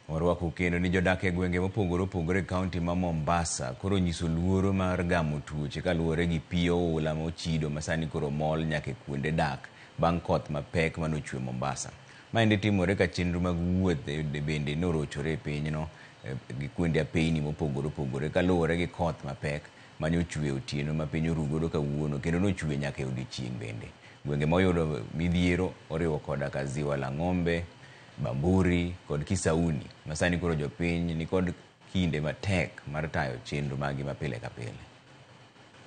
Orwako kendo ni jodak e gwenge mopogore opogore e kaunti ma Mombasa koro onyiso luoro mar gamo tuoche kaluwore gi pi oula mochido ma sani koro mol nyaka e kuonde dak bang' koth mapek manochwe Mombasa. Maendi timore ka chenro mag wuoth bende norochore e pinyno gi kuonde apeyni mopogore opogore kaluwore gi koth mapek mane ochwe otieno ma piny oru godo kawuono kendo nochwe nyaka e odiochieng' bende. Gwenge moyudo midhiero oriwo koda ka Ziwa la Ng'ombe, Bamburi kod Kisauni ma sani koro jopiny nikod kinde matek mar tayo chenro maggi ma pile ka pile.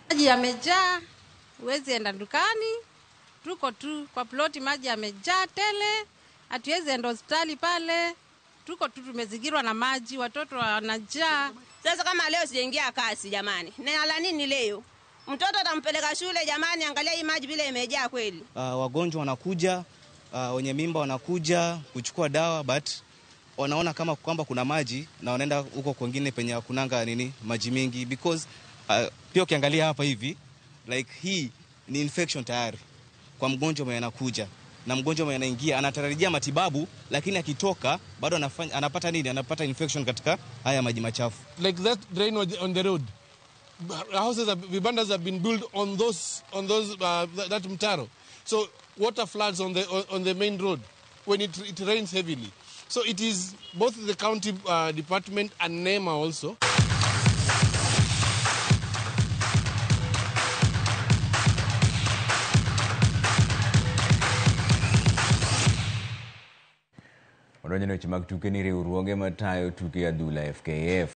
Maji yamejaa, huwezi enda dukani, tuko tu kwa ploti, maji yamejaa tele, hatuwezi enda hospitali pale, tuko tu tumezingirwa na maji, watoto wanajaa. Sasa kama leo sijaingia kasi jamani, nala nini leo? Mtoto atampeleka shule jamani, angalia hii maji vile imejaa kweli. Wagonjwa wanakuja, wenye mimba wanakuja kuchukua dawa, but wanaona kama kwamba kuna maji na wanaenda huko kwingine penye hakunanga nini maji mingi, because pia ukiangalia hapa hivi like hii ni infection tayari kwa mgonjwa mwenye anakuja, na mgonjwa mwenye anaingia anatarajia matibabu, lakini akitoka bado anapata nini? Anapata infection katika haya maji machafu. Like that drain on the road, houses, vibandas have been built on that mtaro, so water floods on the main road when it rains heavily. So it is both the county department and NEMA also. Odonjo ne weche mag tuke ni riwruoge matayo tuke adhula FKF